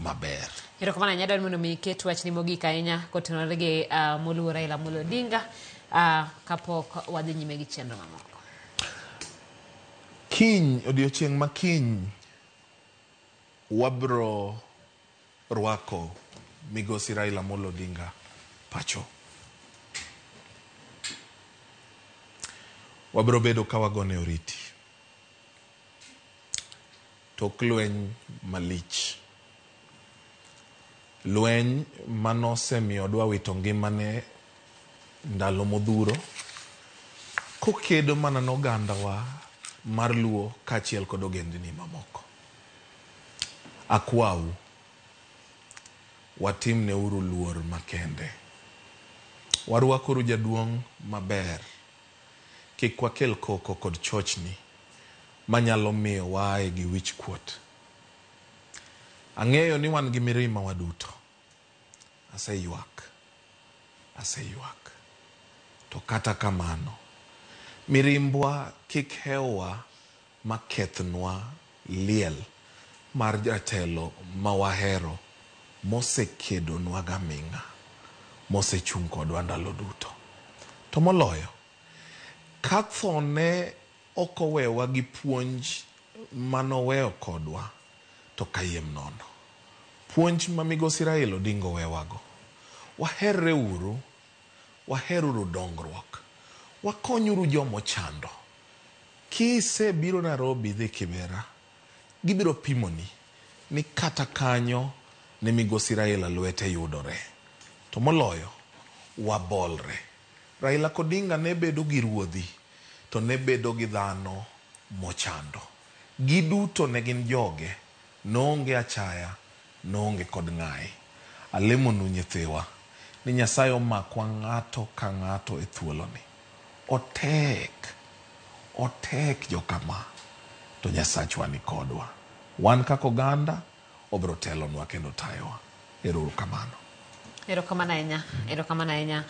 maber. Erokamano ahinya, adwaro mondo mi iket wachni mogik ahinya kotenore gi moluor Raila Amolo Odinga kapok wadhi nyime gi chenro mamoko. Kiny, odiochieng' ma kiny, wabro rwako migosi Raila Amolo Odinga pacho. Wabro bedo ka wagone oriti. Tok lweny malich. Lweny manosemiyo odwa wito ngimane ndalo modhuro kokedo mana nogandawa mar Luo kaachiel kod ogendni mamoko. Akwau, watimneuru luor makende. Warwakuru jaduong' maber. Kik wakel koko kod chochni manyalo miyo waaye gi wich kuot. Ang'eyo ni wan gi mirima waduto. Aseywak. Aseywak. To kata kamano, mirimbwa kik hewwa makethnwa liel mar jatelo ma wahero mosekedonwa gaming'a, mosechung' kodwa ndalo duto. To moloyo, ka thone ok owewa gi puonj manoweyo kodwa, to kayiem nono. Puonj ma migosi Raila Odinga owewago. Waherre uru, waheruru dongruok, wakonyuru jomochando. Kisebiro Nairobi dhi Kibera, gibiro pimoni ni kata kanyo ne migosi Raila lwete yudore. To moloyo, wabolre. Raila Odinga ne bedo gi ruodhi, to ne bedo gi dhano mochando. Giduto ne gin joge, noonge achaya, noonge kod ng'ayi. Alemonu nyithiwa, ni Nyasaye omakwa ng'ato ka ng'ato e thuoloni. Otek, otek jokama, to Nyasachwa ni kodwa. Wan kaka oganda, obiro telonwa kendo tayowa. Ero uru kamano. Erokamano ahinya, erokamano ahinya.